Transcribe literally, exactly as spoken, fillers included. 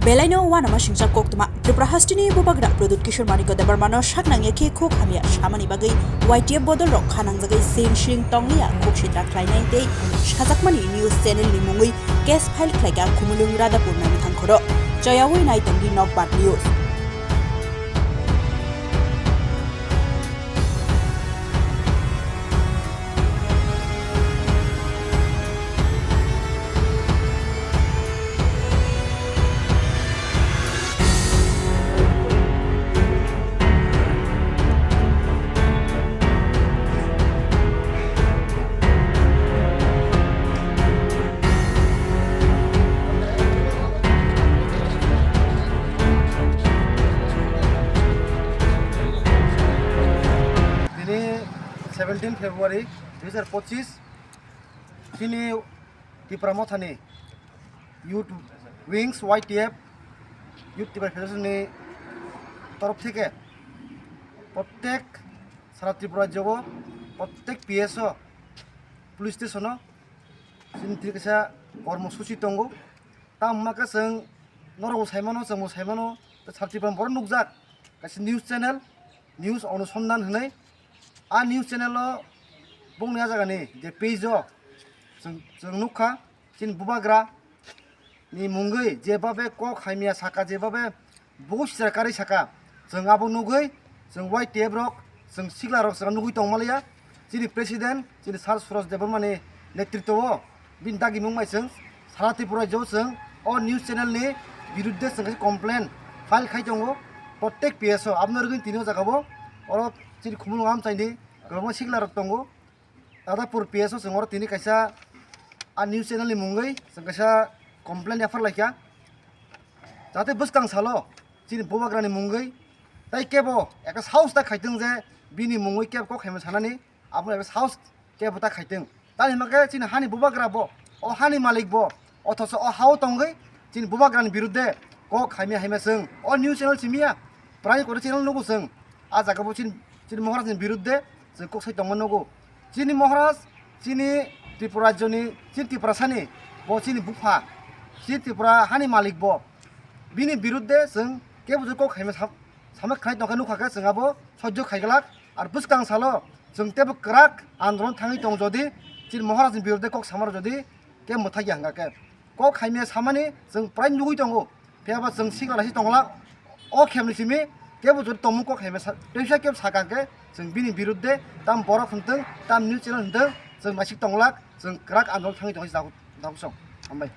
Belaino uanama singcha koktwma. Tripura hasteni bubagra Pradyut Kishore Manikya Debbarmano sak nangya khe khuk hamya samani bagwi Y T F bodol rok kha nangjagwi sing sing tongliya khuk sitra khlainai tei sajakmani news channel ni mungwi case file khlaika Khumulwng Radhapur Naimithang khoro. Choyawi nai tongdi Nokbar News. Tini seventeen February dui hajar pochis, tini Tipra Mothani Youth Wings Y T F, Youth Tipra Federation ni torof theke prottek sara Tripura rajyo o prottek P S o police station o chini tini kaisa kormo suchi tongo. Tamo hwnba khe chwng norokbo saimano, chwngbo saimano, sara Tripura borok nukjak kaisa news channel, News Anusandhan hwnwi. A news channel o bongni a jagani je page o chwng, chwng nukha chini bubagra ni mungwi jebabe kok hamya saka, jebabe bugo sitra karwi saka, chwng abo nugwi chwng Y T F rok, chwng sikla rok chwng nugwi tongmaliya. Chini president, chini sir Suraj Debbarma ni netritwo o bini dagimung bai chwng sara Tripura rajyo o chwng o news channel ni birudde chwng kaisa complain file khai tongo prottek P S o. Aboni rwgwini tini o jaga o oro chini Khumulwng amchaini kwbangma sikla rok tongo. Radhapur P S o chwng oro tini kaisa a news channel ni mungwi chwng kaisa complain yapharlaikha, jate bwskang salo chini bubagrani mungwi tai kebo ekta sahos ta khaitwng je bini mungwi kebo kok hamya sanani, abo ekta sahos kebo ta khaitwng. Tani hwnba khe chini hani bubagra bo, o hani malik bo, othocho o ha o tongwi chini bubagrani birudde kok hamya hamya chwng o news channel simiya, prai kotor channel nugo chwng. A jaga bo chini, chini Maharaj ni birudde chwng kok sai tongma nugo. Chini Maharaj, chini Tripura rajyoni, chini Tiprasani, bo chini bupha, chini Tripura hani malik bo. Bini birudde chwng kebo je kok hamya sam-, samai khnai tongkha nukha khe chwng abo sojjo khaiglak. Ar bwskang salo chwng tebo kwrak andolon thangwi tong, jodi chini Maharaj ni birudde kok samaro jodi kebo mwthakya hwnga khe. Kok hamya samani chwng prai nugwi tongo. Phiya ba chwng sikla naisi tongla, o khemni simi kebo jodi tongmung kok hamya sa-, teisa kebo sakha khe chwng bini birudde tam borok hwntwng, tam news channel hwntwng, chwng naisik tonglak, chwng kwrak andolon thangwi tongwi dagu-, dagusong. Hambai.